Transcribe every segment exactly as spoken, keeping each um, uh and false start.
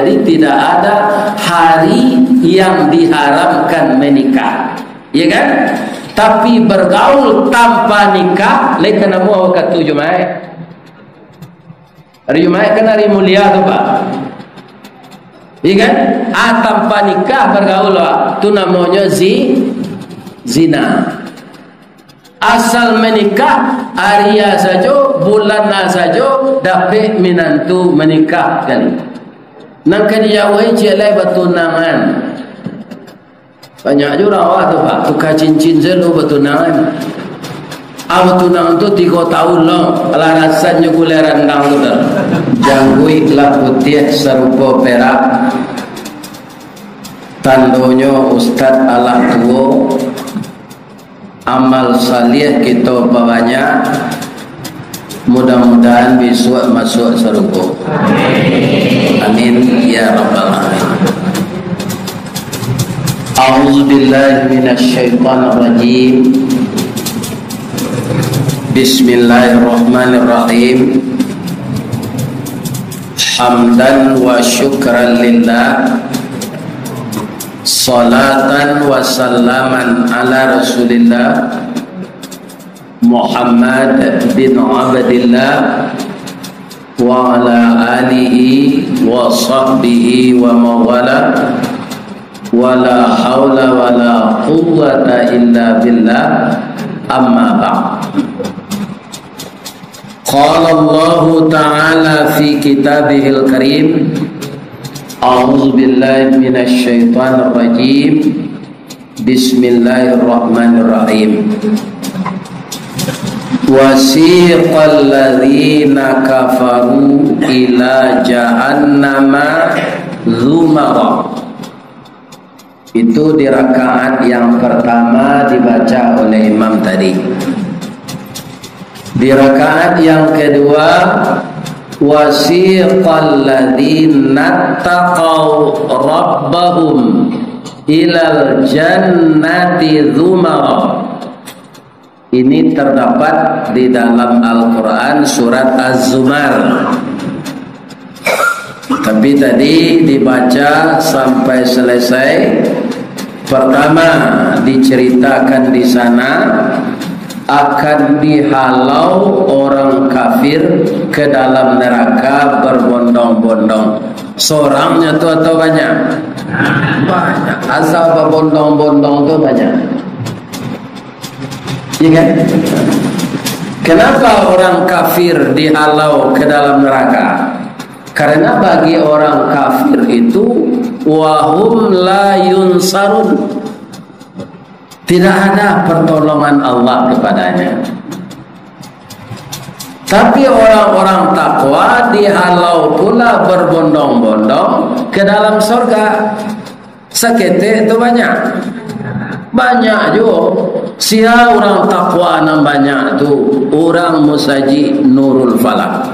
Jadi, tidak ada hari yang diharamkan menikah. Ya kan? Tapi bergaul tanpa nikah, lai ka namuah wakatu Jumaik. Hari Jumaik kan hari mulia tu, Pak. Iya kan? Ah, tanpa nikah bergaul, Pak. Tu namonyo zi-, zina. Asal menikah, hari a sajo, bulan a sajo, dapek minantu menikah kan. Nan ka dijauahi ciek lai batunangan. Banyak jo urang awak tu, Pak, tuka cincin se lo batunangan. Ah, batunangan tu tigo taun lo, alah rasannyo gulai randang tu dah. Jangguik lah putiah sarupo perak, tandonyo ustad alah tuo, amal saliah kito babanyak, mudah-mudahan bisuak masuak sarugo. Amin, ya rabbal alamin. A'udzubillahi minasyaitonirrajim. Bismillahirrahmanirrahim. Hamdan wa syukran lillah. Salatan wa salaman ala Rasulillah. Muhammad bin Abdillah wa ala alihi wa sahbihi wa mawala, wa la haula wa la quwwata illa billah, amma ba'd. Qala Allahu ta'ala fi kitabihil karim, a'udzu billahi minasy syaithanir rajim. Bismillahirrahmanirrahim. Wasiqal ladzina kafaru ila jahannama zumara. Itu di rakaat yang pertama dibaca oleh imam tadi. Di rakaat yang kedua, wasiqal ladzina taqau rabbahum ilal jannati zumara. Ini terdapat di dalam Al-Quran surat Az-Zumar. Tapi tadi dibaca sampai selesai. Pertama, diceritakan di sana akan dihalau orang kafir ke dalam neraka berbondong-bondong. Sorangnya tu atau banyak? Banyak. Asal berbondong-bondong tu banyak. Iya kan? Kenapa orang kafir dihalau ke dalam neraka? Karena bagi orang kafir itu, wahum la yunsarun. Tidak ada pertolongan Allah kepadanya. Tapi orang-orang takwa dihalau pula berbondong-bondong ke dalam sorga. Saketek tu banyak. Banyak juo. Sia urang takwa nan banyak tu? Urang musajik Nurul Falah.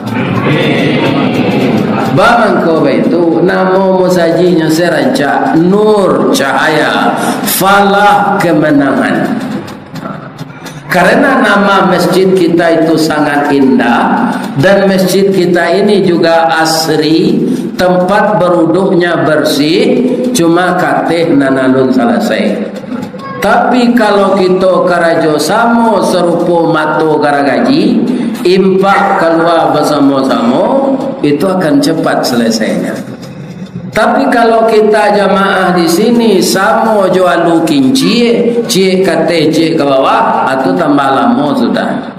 Bamangko baitu, namo musajiknyo se rancak, Nur, cahaya, Falah, kemenangan. Karena nama masjid kita itu sangat indah, dan masjid kita ini juga asri, tempat beruduknya bersih, cuma kateh nan alun salasai. Tapi kalau kito karajo samo sarupo mato garagaji, impak kalua basamo-samo, itu akan cepat selesainya. Tapi kalau kita jamaah di sini samo jo alu kincia, ciek kateh, ciek ka bawah, ah, tu tambah lamo sudah.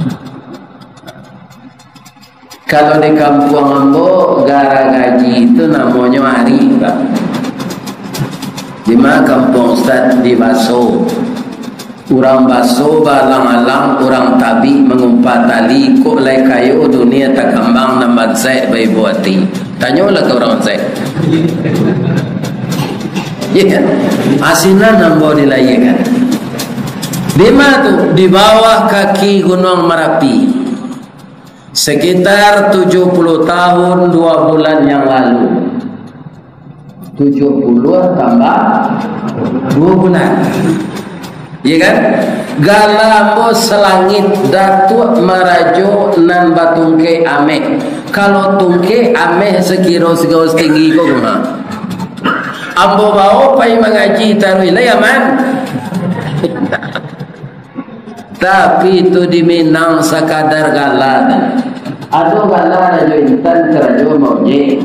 Kalau di kampuang ambo, garagaji tu namonyo ari, Pak. Di ma kampuang Ustaz? Di Baso. Urang Baso baalang-alang, urang Tabik mangumpa tali, kok lai kayo dunia takambang nan bansaik baibo ati. Tanyolah ka urang bansaik. Iya kan? Asinan ambo dilahiakan. Di ma tu? Di bawah kaki Gunuang Marapi. Sekitar tujuh puluh tahun dua bulan yang lalu. Tujuh puluh tambah dua bulan. Iya kan? Gala ambo Selangit, Datuak Marajo nan batungkek ameh. Kalau tungkek ameh sakiro sagalo satinggi ko, kumaha? Ambo bao pai mangaji taruih lai aman. Tapi tu di Minang sakadar gala. Ado gala rajo intan karajo maojek.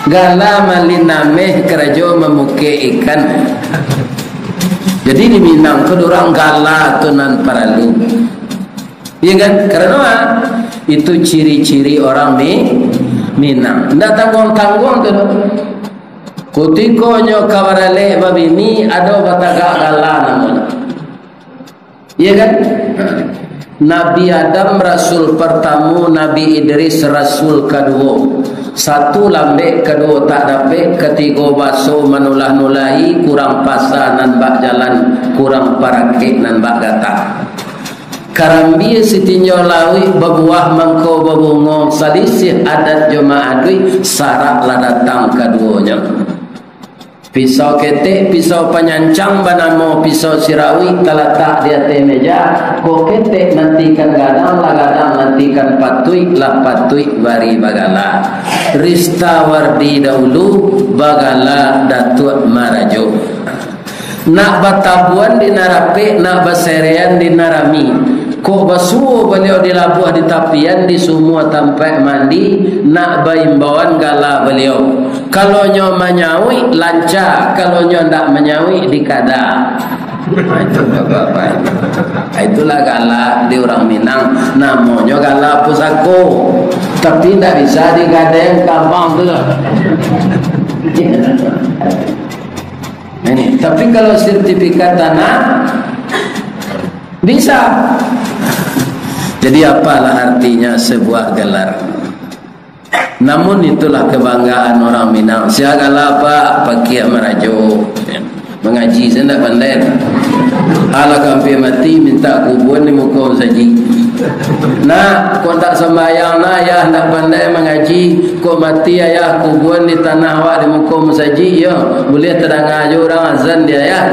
Gala malin ameh karajo mamukek ikan. Jadi di Minang tu urang gala tu nan paralu. Iya kan? Karena itu ciri-ciri orang Mi-, Minang. Ndak tangguang-tangguang tu doh. Kutikonyo ka baralek babini, ado batagak gala namonyo. Iya kan? Nabi Adam rasul partamu, Nabi Idris rasul kaduo. Satu lambek, kaduo tak dapek, katigo baso manulah-nulahi, kurang pasa nan bak jalan, kurang parakek nan bak gatah. Karambia sitinjau lauik, babuah mangko babungo, salisih adat jo maaduik, sarak lah datang kaduonyo. Pisau ketek, pisau panyancang banamo pisau sirawik talatak di ateh meja. Kok ketek nantikan gadang, lah gadang nantikan patuik, lah patuik bari bagala. Rista Wardi dahulu, bagala Datuak Marajo. Nak batabuan di nan rapek, nak baserean di nan rami. Kok basuo baliau di labuah di tapian, di sumua tampaik mandi, nak baimbauan gala baliau. Kalau nyo manyauik, lanca. Kalau nyo ndak manyauik, dikada. Nah, itu bapak-bapak itu. Nah, itulah gala di urang Minang. Namonyo gala pusako. Tapi ndak bisa digadaian ka bank tu lah. Ini, tapi kalau sertifikat tanah, bisa. Jadi, apalah artinya sebuah gelar? Namun, itulah kebanggaan orang Minang. Sia gala, Pak, pakiah marajo. Mangaji sajo ndak pandai. Alah, ka ampia mati, mintak kubuan di muko musajik. Nak, kok ndak sambayang, nak, ayah ndak pandai mangaji. Kok mati ayah, kubuan di tanah awak di muko musajik, yo. Buliah tadanga jo urang azan di ayah.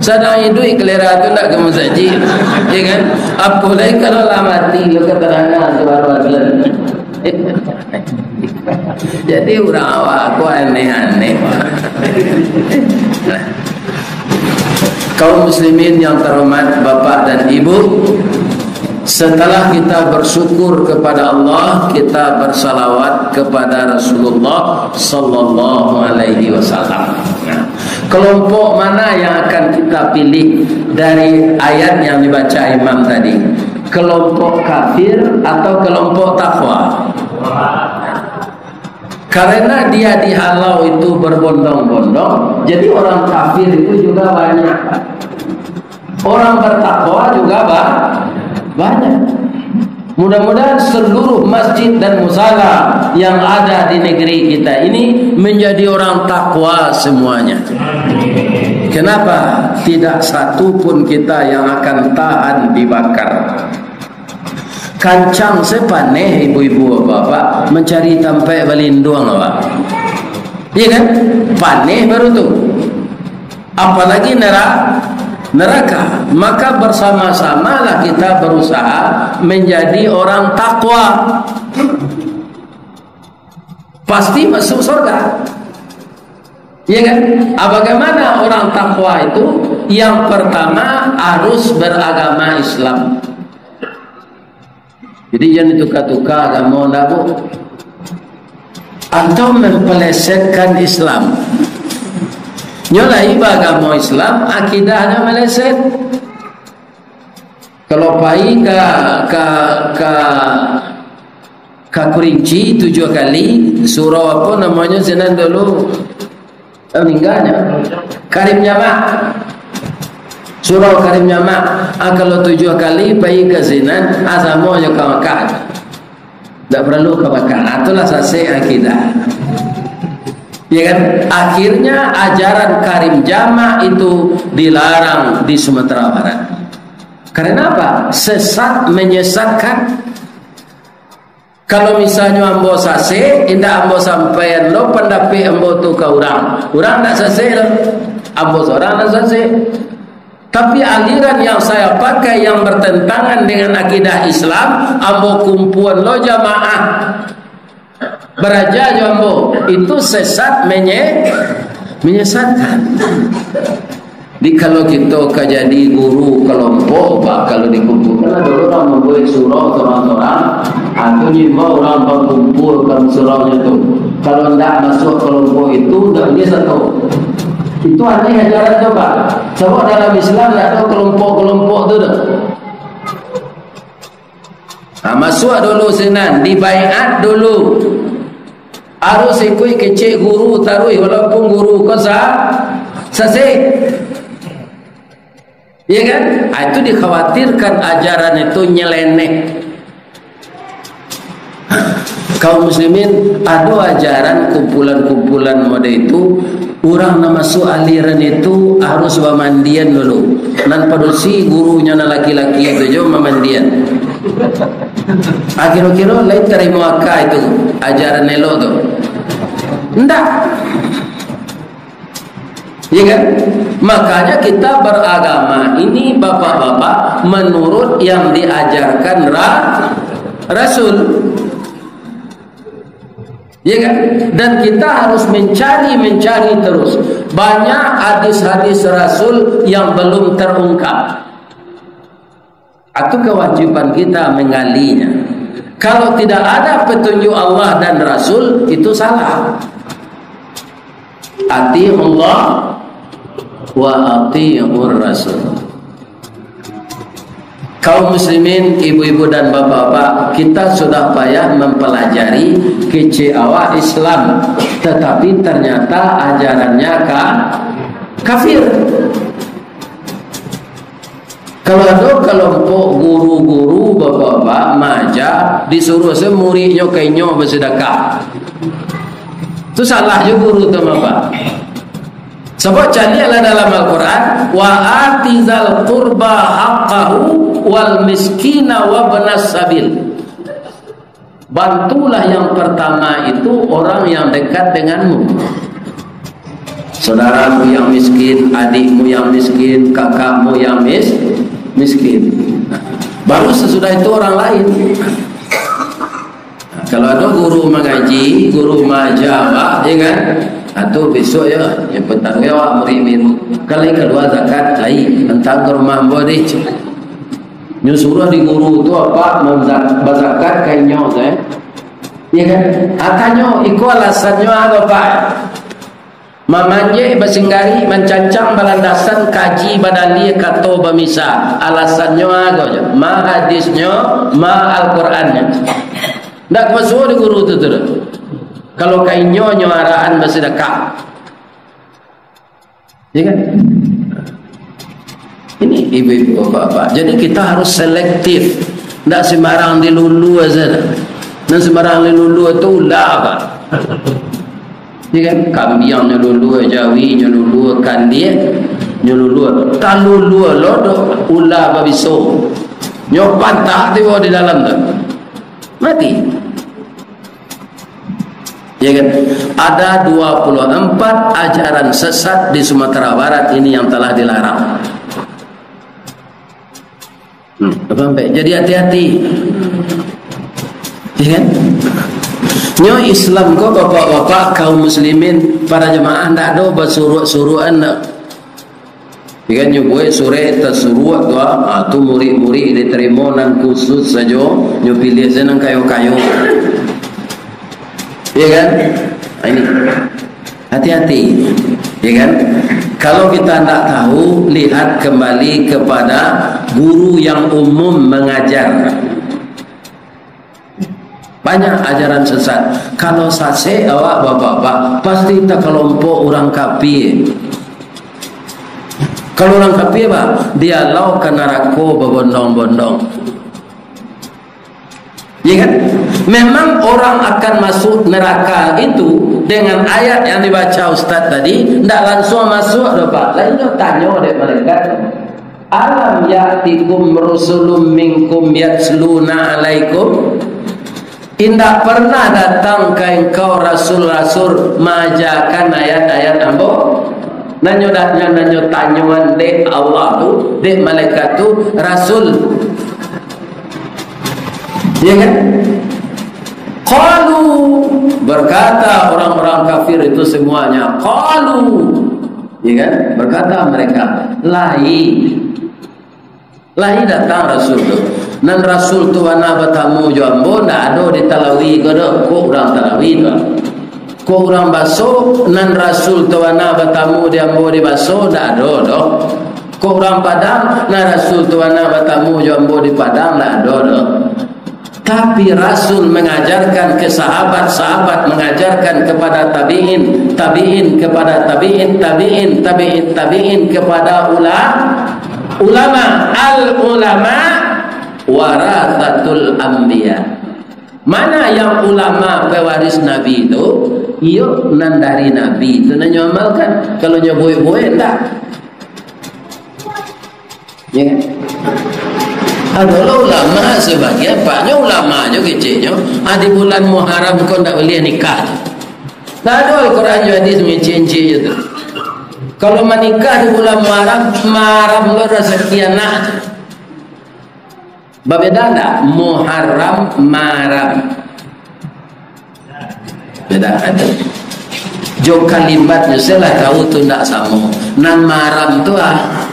Sadang iduik kalera tu ndak ka musajik, ya kan? Apolai kalau lah mati, lo ka tadanga suaro azan. Jadi urang awak ko aneh-aneh. Kaum muslimin yang terhormat, bapak dan ibu, setelah kita bersyukur kepada Allah, kita bersalawat kepada Rasulullah sallallahu alaihi wasallam. Nah, kelompok mana yang akan kita pilih dari ayat yang dibaca imam tadi? Kelompok kafir atau kelompok takwa? Karena dia dihalau itu berbondong-bondong, jadi orang kafir itu juga banyak. Orang bertakwa juga ba-, banyak. Mudah-mudahan seluruh masjid dan musala yang ada di negeri kita ini menjadi orang takwa semuanya. Kenapa? Tidak satu pun kita yang akan tahan dibakar. Kancang sajo paneh, ibu-ibu, bapak-bapak, mancari tampek balinduang, Pak. Iya kan? Paneh baru tu. Apalagi nera-, neraka. Maka bersama-samalah kita berusaha menjadi orang takwa. Pasti masuk surga. Ya kan? Ah, bagaimana orang takwa itu? Yang pertama, harus beragama Islam. Jadi, jangan dituka-tuka agamo ndak, Bu. Atau mempelesetkan Islam. Nyo lai baagamo Islam, akidahnyo meleset. Kalau pai ka, ka, ka, ka Kurinci tujuah kali, surau apo namonyo sinan dulu? Eh, meninggalnyo. Karim Jamak. Surau Karim Jamak. Ah, kalau tujuah kali pai ka sinan, ah, samo jo ka Makkah. Ndak paralu ka Makkah. Ah, itulah sasek akidah. Ya kan? Akhirnya ajaran Karim Jamak itu dilarang di Sumatera Barat. Karena apa? Sesat, menyesatkan. Kalau misalnyo ambo sasek, indak ambo sampaian lo pandapek ambo tu ka urang. Urang ndak sasek lo, ambo sorang nan sasek. Tapi aliran yang saya pakai yang bertentangan dengan akidah Islam, ambo kumpuan lo jamaah. Baraja jo ambo, itu sesat menye-, menyesatkan. Jadi, kalau kito ka jadi guru kelompok, bah, kalau dikumpulkan, ado urang mambuek surau sorang-sorang, ah, tu nyo imbau urang bakumpul ka surau nyo tu. Kalau ndak masuak kelompok itu, ndak buliah satu. Itu aneh ajaran tu, bah. Sabab dalam Islam ndak ado kelompok-kelompok tu doh. Ha, masuak dulu sinan, dibaiat dulu. Harus ikuik kecek guru taruih, walaupun guru ko sa-, sasek. Ya kan? Ha, itu dikhawatirkan ajaran itu nyeleneh. Kaum muslimin, ado ajaran kumpulan-kumpulan model itu, urang nan masuak aliran itu harus bamandian dulu. Nan padusi gurunyo nan laki-laki itu jo mamandian. Ah, kiro-kiro lai tarimo aka itu ajaran elok tu? Ndak. Ya kan? Makanya kita beragama ini, bapak-bapak, menurut yang diajarkan Ra-, Rasul. Ya kan? Dan kita harus mencari-mencari terus. Banyak hadis-hadis Rasul yang belum terungkap. Itu kewajiban kita menggalinya. Kalau tidak ada petunjuk Allah dan Rasul, itu salah. Atiullah wa atiur Rasul. Kaum muslimin, ibu-ibu dan bapak-bapak, kita sudah payah mempelajari kecek awak Islam, tetapi ternyata ajarannya ka-, kafir. Kalau ado kalompok guru-guru, bapak-bapak, maaja, disuruah se muridnyo ka inyo basedekah. Tu salah jo guru tu, bapak. Sabab caliaklah dalam Al-Quran, "Wa ati dzal qurba haqqahu wal miskina wabnas sabil." Bantulah yang pertama itu orang yang dekat denganmu. Saudaramu yang miskin, adikmu yang miskin, kakakmu yang mis-, miskin. Baru sesudah itu orang lain. Nah, kalau ada guru mengaji, guru maaja awak, ya kan? Atau besok ya, yang petang ya awak murid-murid. Kalau keluar zakat, lain. Entah ke rumah ambo deh. Nyo suruah di guru tu, apa, manza-, bazakat ka inyo tu, eh. Ya kan? Atanyo, iko alasannyo apo, Pak? Mamanjek basinggari, mancancang balandasan, kaji badalia, kato bamisa. Alasannyo ago jo? Ma hadisnyo, ma Al-Qurannyo. Ndak masuak di guru tu, tu. Kalau ka inyo nyo arahan basedekah. Ya kan? Ini ibu-ibu, bapak-bapak. Jadi kita harus selektif. Ndak sembarang dilulu saja. Nan sembarang dilulu tu ulah, Pak. Ya kan? Kambiang nyo lulu, jawi nyo lulu, kandiak nyo lulu. Talulu lo dok ulah babiso. Nyo pantak tibo di dalam tu. Mati. Ya kan? Ada dua puluh empat ajaran sesat di Sumatera Barat ini yang telah dilarang. Hmm, sampai. Jadi hati-hati. Ya kan? Nyo Islam ko, bapak-bapak, kaum muslimin, para jemaah, ndak ado basuruak-suruakan, ndak. Jika nyo buek surek tasuruak tu, ah, tu murid-murid ditarimo nan khusus sajo, nyo piliah sajo nan kayo-kayo. Ya kan? Ah, ini. Hati-hati. Ya kan? Kalau kita ndak tahu, lihat kembali kepada guru yang umum mengajar. Banyak ajaran sesat. Kalau sasek awak, bapak-bapak, pasti takalompok urang kapie. Kalau urang kapie, bah, dialau ka narako babondong-bondong. Ya kan? Memang orang akan masuk neraka itu dengan ayat yang dibaca ustaz tadi, ndak langsung masuk doh, Pak. Lain nyo tanyo dek malaikat. "Alam ya'tikum rusulun minkum yatsluna alaikum?" Indak pernah datang ka engkau rasul-rasul maajakan ayat-ayat ambo? Nan nyo da-, nan, nan nyo tanyoan dek Allah tu, dek malaikat tu, rasul. Ya kan? Qalu, Berkata orang-orang kafir itu semuanya, qalu, ya kan? Berkata mereka, lai, lai datang Rasul tu. Nan Rasul tu bana batamu jo ambo, ndak ado di Talawi ko doh. Kok urang Talawi tu? Kok urang Baso, nan Rasul tu bana batamu di ambo di Baso, ndak ado doh. Kok urang Padang, nan Rasul tu bana batamu jo ambo di Padang, ndak ado doh. Tapi Rasul mengajarkan ke sahabat, sahabat mengajarkan kepada tabi'in, tabi'in kepada tabi'in, tabi'in, tabi'in, tabi'in kepada ula-, ulama. Al ulama warasatul anbiya. Mana yang ulama pewaris Nabi tu? Iyo, nan dari Nabi tu nan nyo amalkan. Kalau nyo buek-buek, ndak. Ya. Ado lah ulama sabagian, paknyo ulama jo keceknyo, ah, di bulan Muharram ko ndak buliah nikah. Ndak ado Al-Quran jo hadis mangecek-ngecek jo tu. Kalau manikah di bulan Muharram, Muharram lo rasaki anak tu. Babeda ndak? Muharram, Maram. Beda kan? Jo kalimatnyo, salah tahu tu ndak samo. Nan maram tu, ah,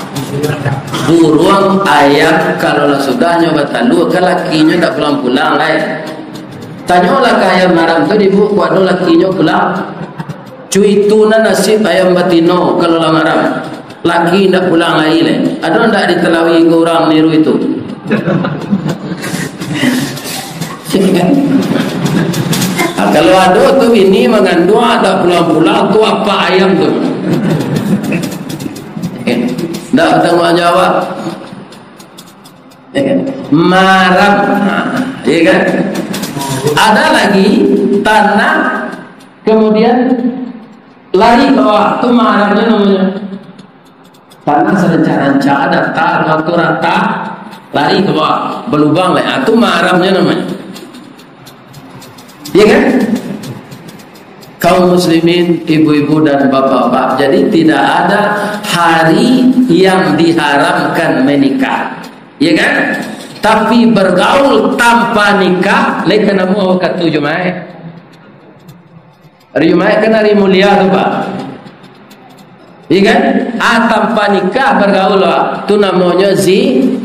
buruang, ayam, kalau lah sudahnyo batalua, kan lakinyo ndak pulang-pulang lai. Tanyolah ka ayam maram tu, di buku ado lakinyo pulang. Cuitu nan nasib ayam batino kalau lah maram. Laki indak pulang lai lai. Ado ndak di Talawi ko urang niru itu? Ah, kalau ado tu bini manganduang, ah, tak pulang-pulang, tu apak ayam tu. Ndak batangguang jawab. Maram. Ha, iya kan? Ada lagi tanah, kemudian lari ke bawah. Tu maramnya namanya. Tanah serancak-rancak, ada tar, batu rata, lari ke bawah, berlubang lah. Ha, tu maramnya namanya. Iya kan? Kaum muslimin, ibu-ibu dan bapak-bapak, jadi tidak ada hari yang diharamkan menikah. Iya kan? Tapi bergaul tanpa nikah, lai ka namuah wakatu Jumaik. Hari Jumaik kan hari mulia tu, Pak. Iya kan? Ah, tanpa nikah bergaul, Pak. Tu namonyo zi-,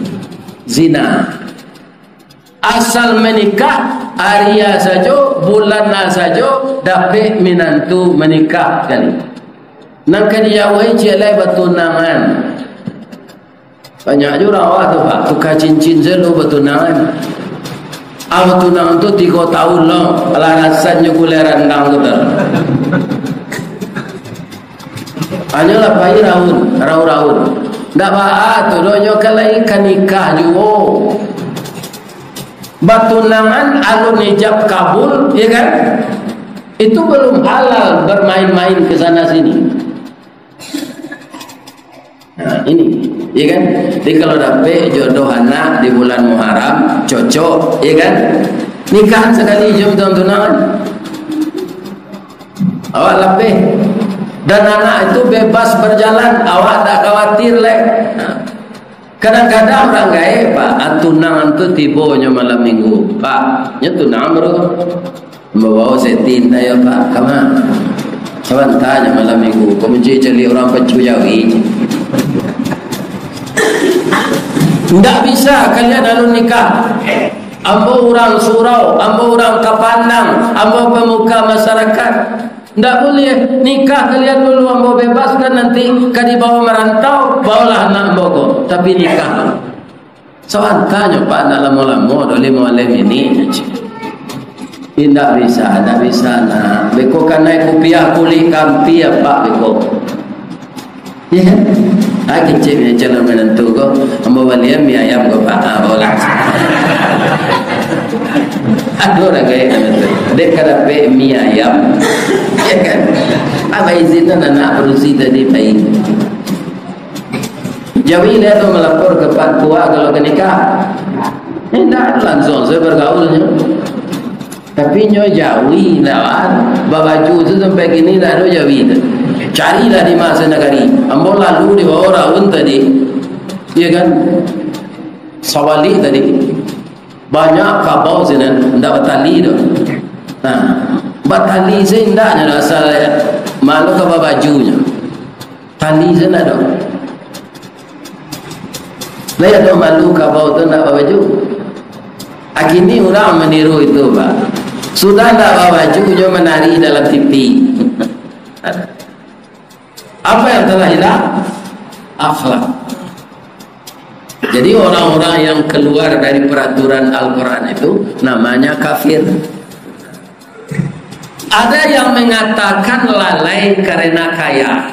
zina. Asal manikah, ari a sajo, bulan a sajo, dapek minantu manikah kali. Nan ka dijauahi ciek lai batunangan. Banyak jo urang awak tu, Pak, tuka cincin sajo batunangan. Ah, batunangan tu tigo taun lo, alah rasannyo gulai randang tu dah. Hanyolah pai raun, raun-raun. Ndak baa tu doh, nyo kan lai ka nikah juo. Batunangan alun ijab kabul, ya kan? Itu belum halal bermain-main ke sana sini. Nah, ini, ya kan? Jadi kalau dapek jodoh anak di bulan Muharram, cocok, ya kan? Nikahan sakali jo tunangan. Awak lapeh. Dan anak itu bebas berjalan, awak tak khawatir lai. Kadang-kadang urang gaek, Pak, ah, tunangan tu tibonyo malam minggu. Pak, nyo tunangan baru tu. Bawa setting dah ya, Pak. Kama? Sabanta nyo malam minggu. Kau mencari-cari urang pacu jawi. Ndak bisa kalian alun nikah. Ambo urang surau, ambo urang kapandang, ambo pemuka masyarakat. Ndak buliah, nikah kalian dulu, ambo bebaskan, nanti ka dibawa marantau, bawalah anak ambo ko. Tapi nikah. Sabantanyo, Pak, ndak lamo-lamo doh, limo alem ini. Indak bisa, ndak bisa, nak. Beko kanai kupiah kulik kampi, Pak, beko. Ya kan? Ah, kecek punya calon menantu ko, ambo balian mi ayam ko, Pak. Ah, bawa lah. Aduh, urang gaek tu. Dek ka dapek mi ayam. Ya kan? Apa izin tu anak padusi tadi, baik. Jawi lah tu melapor ke Pak Tua kalau ka nikah. Indak, langsung sajo bergaulnyo. Tapi nyo jawi lawan, babaju tu sampai kini ndak ado jawi tu. Carilah di ma sanagari. Ambo lalu di bawah raun tadi. Iya kan? Sawali tadi. Banyak kabau sinan, ndak batali tu. Nah, Batali sajo indaknyo doh, asal malu ka babajunyo. Tali sajo ndak doh. Lai ado malu kabau tu ndak babaju. Kini urang maniru itu, Pak. Sudah ndak babaju, nyo manari dalam T V. Apa yang telah hilang? Akhlak. Jadi, orang-orang yang keluar dari peraturan Al-Quran itu namanya kafir. Ada yang mengatakan lalai karena kaya.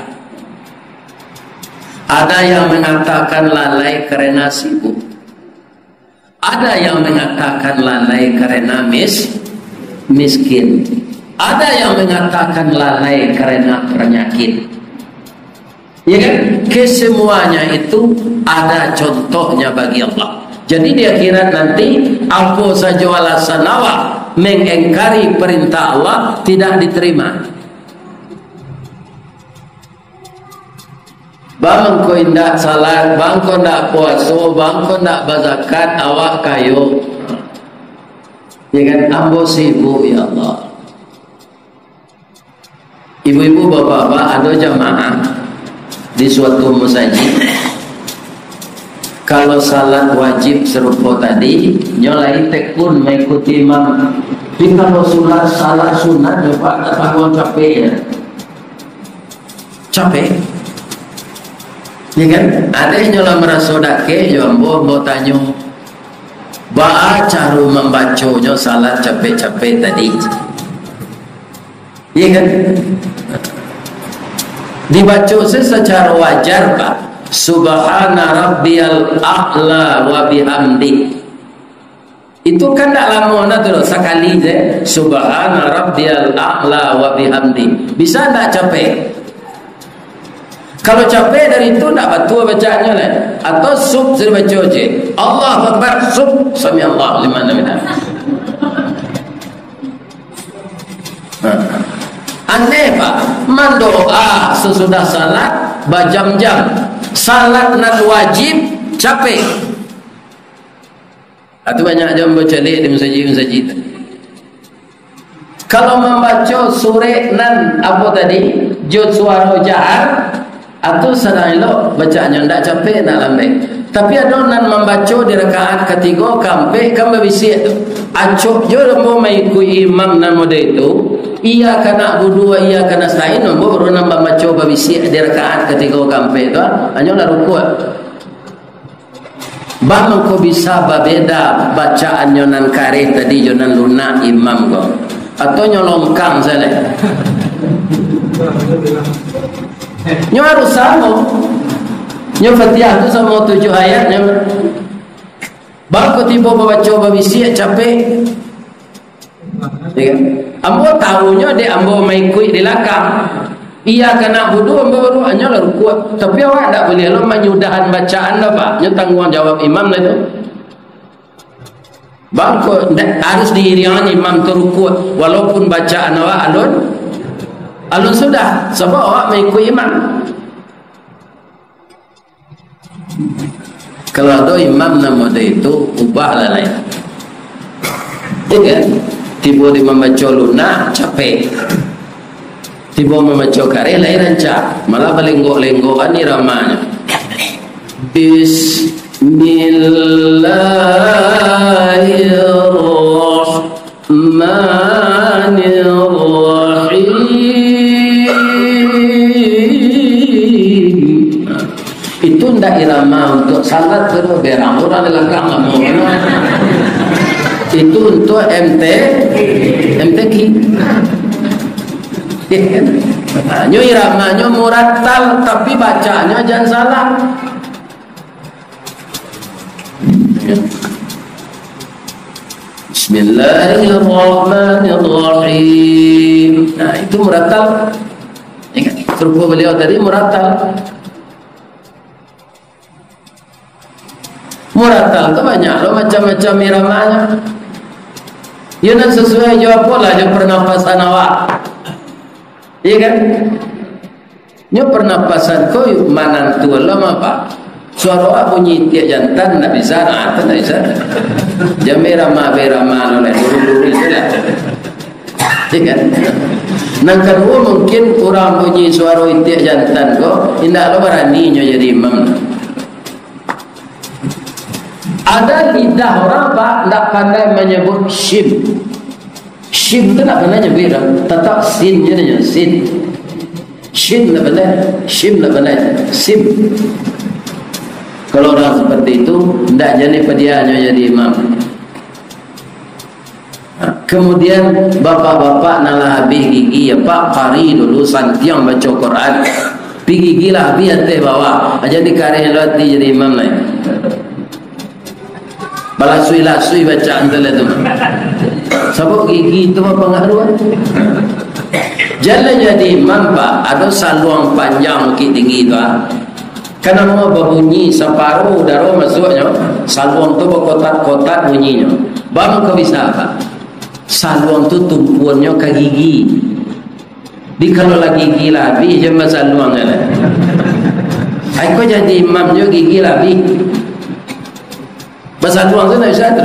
Ada yang mengatakan lalai karena sibuk. Ada yang mengatakan lalai karena mis-, miskin. Ada yang mengatakan lalai karena penyakit. Ya kan? Kesemuanya itu ada contohnya bagi Allah. Jadi, di akhirat nanti, apo sajo alasan awak mengingkari perintah Allah, tidak diterima. Bang ko indak salat, bang ko indak puaso, bang ko indak bazakat, awak kayo. Ya kan? Ambo sibuk, ya Allah. Ibu-ibu, bapak-bapak, ado jamaah di suatu masajik. Kalau salat wajib sarupo tadi, nyo lai tekun maikuti imam. Tapi kalau salat, salat sunat, nyo Pak, tak tangguang capeknyo. Capek. Ya kan? Ado nyo lah maraso dakek, yo ambo, ambo tanyo, baa caro mambaconyo salat capek-capek tadi? Iya kan? Dibaco se-, secara wajar, Pak. Subhana rabbiyal a'la wa bihamdi. Itu kan ndak lamo nah tu, sakali se. Subhana rabbiyal a'la wa bihamdi. Bisa ndak capek? Kalau capek dari itu, ndak batua bacaannyo lai. Atau sub se dibaco je. Allahu Akbar, sub, sami Allahu liman hamidah. Nah, aneh, Pak. Mandoa sasudah salat, bajam-jam. Salat nan wajib, capek. Atu banyak jo ambo caliak di masajik-masajik tu. Kalau mambaco surek nan apo tadi, jo suaro jahar, atu sadang elok bacaannyo, ndak capek, ndak lambek. Tapi ado nan mambaco di rakaat katigo, kaampek, kan babisiak tu. Acok jo ambo maikuik imam nan model itu, iyyaka na'budu wa iyyaka nasta'in, ambo baru nan mambaco babisiak di rakaat katigo, kaampek tu, hanyo lah rukuk. Baa mangko bisa babeda bacaannyo nan kareh tadi jo nan lunak imam ko? Atau nyo longkang sajo? Nyo harus samo. Nyo Fatihah tu samo tujuah ayat nyo. Baa mangko tibo babaco babisiak capek? Ya kan? Ambo tahunyo dek ambo maikuik di lakang. Iyyaka na'budu, ambo baru hanyo lah rukuk. Tapi awak ndak buliah lo manyudahan bacaan lo, Pak. Nyo tangguang jawab imam lah tu. Baa mangko ndak harus diiriangan imam tu rukuk, walaupun bacaan awak alun, alun sudah, sabab awak maikuik imam. Kalau ado imam nan model itu, ubahlah lain. Ya kan? Tibo di mambaco lunak, capek. Tibo mambaco kareh, lain rancak. Malah balenggok-lenggokan iramanyo. Bismillahirrahmanirrahim. Manirrahim. Itu ndak irama untuk salat tu, berang urang di lakang lamo. Itu untuk M T, M T Q. Nyo iramanyo murattal, tapi bacaannyo jan salah. Bismillahirrahmanirrahim. Nah, itu murattal. Ingat, serupa beliau tadi murattal. Murattal tu banyak lo macam-macam iramanya. Yo nan sesuai jo apolah jo pernapasan awak. Iya kan? Nyo pernapasan ko yuk manantu Allah mah, Pak. Suaro awak bunyi tiak jantan, ndak bisa, nah, tu ndak bisa. Jan berama-berama lo lai, dulu-dulu tu lah. Ya kan? Nan kaduo, mungkin urang bunyi suaro itiak jantan ko, indak lo barani nyo jadi imam. Ada lidah urang, Pak, ndak pandai manyebut shin. Shin tu ndak pandai nyebuik doh. Tatap sin je nyo, sin. Shin ndak pandai, shin ndak pandai, sin. Kalau urang seperti itu, ndak jadi padianyo jadi imam. Nah, kemudian bapak-bapak nan lah habih gigi, ya Pak, kari dulu, santiang baco Quran. Pi gigi lah habih ateh bawah. Aja dikareh lo ati jadi imam lai. Balasui-lasui bacaan tu lah tu. Sabab gigi tu bapangaruah. Jan lah jadi imam, Pak, ado saluang panjang Bukittinggi tu, ah. Kan amuah babunyi, saparo udaro masuaknyo, saluang tu bakotak-kotak bunyinyo. Baa mangko bisa, Pak? Saluang tu tumpuannyo ka gigi. Di kalau lah gigi lah habih, jan basaluang lah. Ai ko jadi imam jo gigi lah habih. Basaluang tu ndak bisa tu.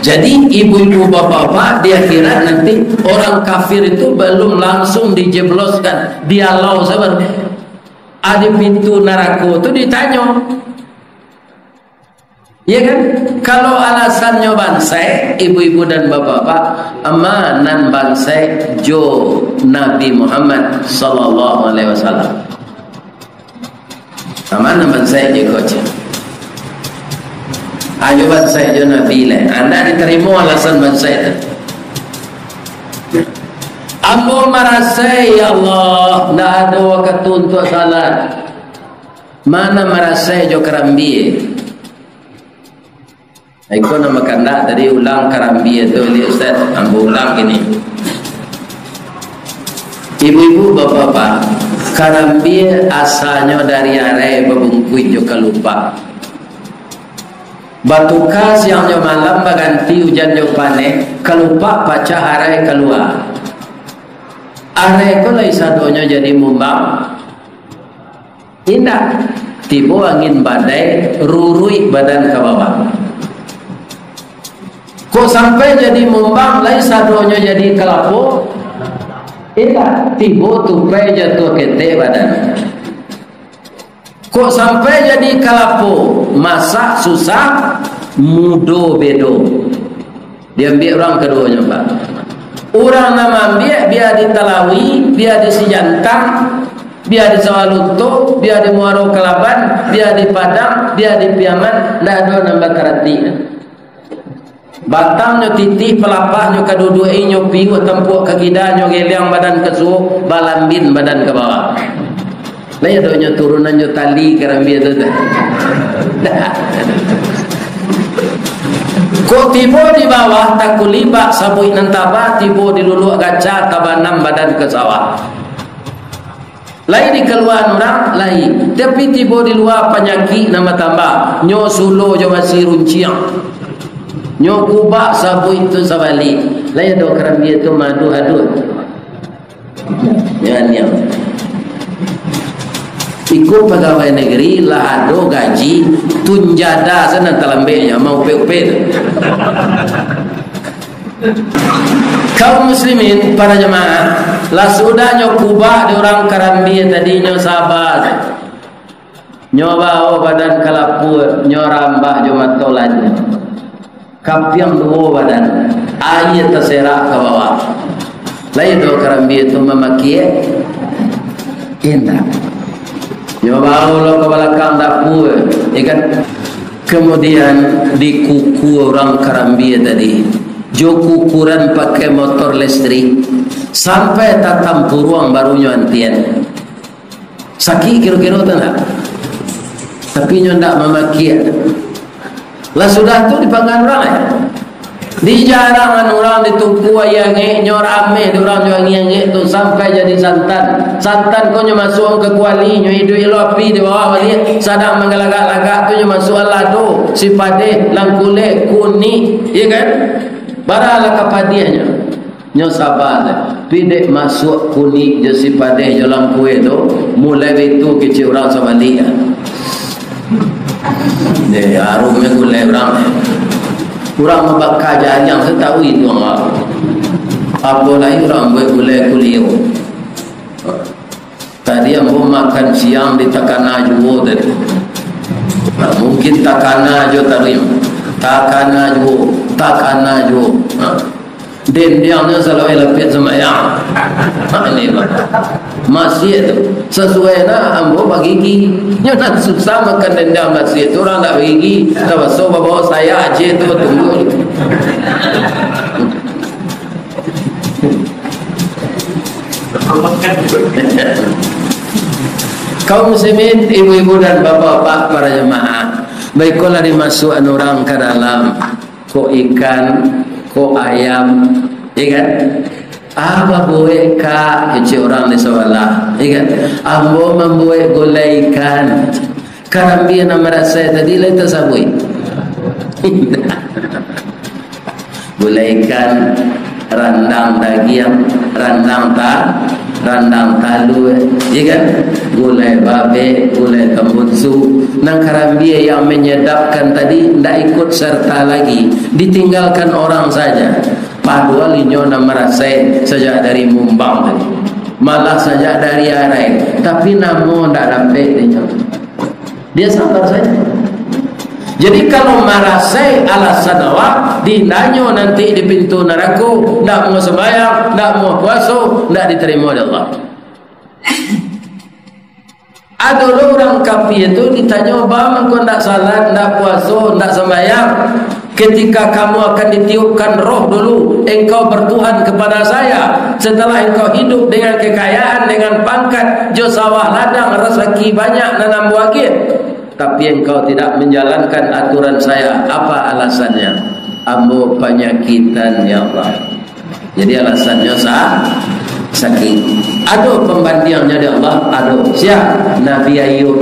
Jadi, ibu-ibu, bapak-bapak, di akhirat nanti, orang kafir itu belum langsung dijebloskan, dialau sabar. Di pintu narako tu ditanyo. Ya kan? Kalau alasannyo bansaik, ibu-ibu dan bapak-bapak, ma nan bansaik jo Nabi Muhammad sallallahu alaihi wasallam. Ma nan bansaik jo ko, cek. Ajo bansaik jo Nabi lai. Ndak ditarimo alasan bansaik tu. Ambo marasai, ya Allah, ndak ado wakatu untuak salat. Ma nan marasai jo karambia. Iko nan bakandak tadi ulang karambia tu, liek Ustaz, ambo ulang kini. Ibu-ibu, bapak-bapak, karambia asalnyo dari arai babungkuih jo kalupak. Batuka siang jo malam, baganti ujan jo paneh, kalupak pacah, arai kalua. Arai ko lai sadonyo jadi mumbang? Indak. Tibo angin badai, ruruik badan ka bawah. Kok sampai jadi mumbang, lai sadonyo jadi kalapo? Indak. Tibo tupai jatuah ketek badan. Kok sampai jadi kalapo, masak susah, mudo bedo. Diambiak urang kaduonyo, Pak. Urang nan maambiak, bia di Talawi, bia di Sijantang, bia di Sawah Lunto, bia di Muaro Kalaban, bia di Padang, bia di Piaman, ndak ado nan bakaratik. Batangnyo titih, palapahnyo ka duduak, inyo piuah tampuak ka kida, nyo geliang badan ka suok, balambin badan ka bawah. Lai ado nyo turunan jo tali karambia tu, tu. Kok tibo di bawah, takulibak sabuik nan taba, tibo di luluak gaca, tabanam badan ka sawah. Lai dikaluaan urang, lai. Tapi tibo di lua, panyakik nan batambah. Nyo sulo jo basi runciang. Nyo kubak sabuik tu sabalik. Lai ado karambia tu maaduah-aduah. Jan, jan. Iko pagawai nagari lah ado gaji, tunjada sanan talambeknyo, maupek-upek tu. Kaum muslimin, para jamaah, lah sudah nyo kubak di urang karambia tadi, nyo saba. Nyo bao badan ka lapua, nyo rambah jo mato lanyah. Kapiang duo badan, aia taserak ka bawah. Lai doh karambia tu mamakia? Indak. Nyo bao lo ka balakang dapua, ya kan? Kemudian dikukua urang karambia tadi, jo kukuran pakai motor listrik, sampai tatampuruang baru nyo antian. Sakik kiro-kiro tu ndak? Tapi nyo ndak mamakia. Lah sudah tu dipanggan urang, eh. Dijarangan urang, ditumpu aia angek, nyo rameh di urang jo angek-angek tu sampai jadi santan. Santan ko nyo masuak ka kuali, nyo iduik lo api di bawah baliak, sadang manggalagak-lagak tu nyo masuak lado, sipadeh, langkulek, kunik, ya kan? Baralah ka padiahnyo. Nyo saba se. Pi dek masuak kunik jo sipadeh jo langkue tu, mulai baitu kecek urang sabalik. Deh, arumnyo gulai urang. Urang mambaka jariang, sa tahu itu, ah. Apo lai urang buek gulai kulio. Tadi ambo makan siang di takana juo tadi. Nah, mungkin takana jo tadi. Takana juo, takana juo. Nah. Dendiangnyo salawek lapiak sambayang. Ha, ini, Pak. Masjid tu. Sasuai nah ambo bagigi. Nyo nan susah makan dendiang masjid tu, urang ndak bagigi. Tabaso babawa saya aje tu batunggu. Kaum muslimin, ibu-ibu dan bapak-bapak, para jamaah, baikolah dimasuakan urang ka dalam. Kok ikan, kok ayam, ya kan? Ah, babuek ka, kecek urang di sabalah, ya kan? Ambo mambuek gulai ikan. Karambia nan marasai tadi lai tasabuik. Gulai ikan, randang dagiang, randang ta-, randang talua, ya kan? Gulai babek, gulai tambunsu. Nan karambia yang menyedapkan tadi ndak ikut serta lagi, ditinggalkan orang saja. Padual inyo nan marasai sajak dari mumbang tadi. Malah sajak dari arai. Tapi namo ndak dapek inyo. Dia sabar saja. Jadi, kalau marasai alasan awak, dinanyo nanti di pintu narako, ndak mau sembahyang, ndak mau puaso, ndak diterima oleh Allah. Ado lo urang kafir tu ditanyo, "Baa mangko ndak salat, ndak puaso, ndak sembahyang? Ketika kamu akan ditiupkan roh dulu, engkau bertuhan kepada saya. Setelah engkau hidup dengan kekayaan, dengan pangkat, jo sawah ladang, rasaki banyak nan ambo agiah. Tapi engkau tidak menjalankan aturan saya. Apa alasannya?" "Ambo panyakitan, ya Allah." Jadi alasannyo sa-, sakik. Ado pambandiangnyo di Allah? Ado. Sia? Nabi Ayub.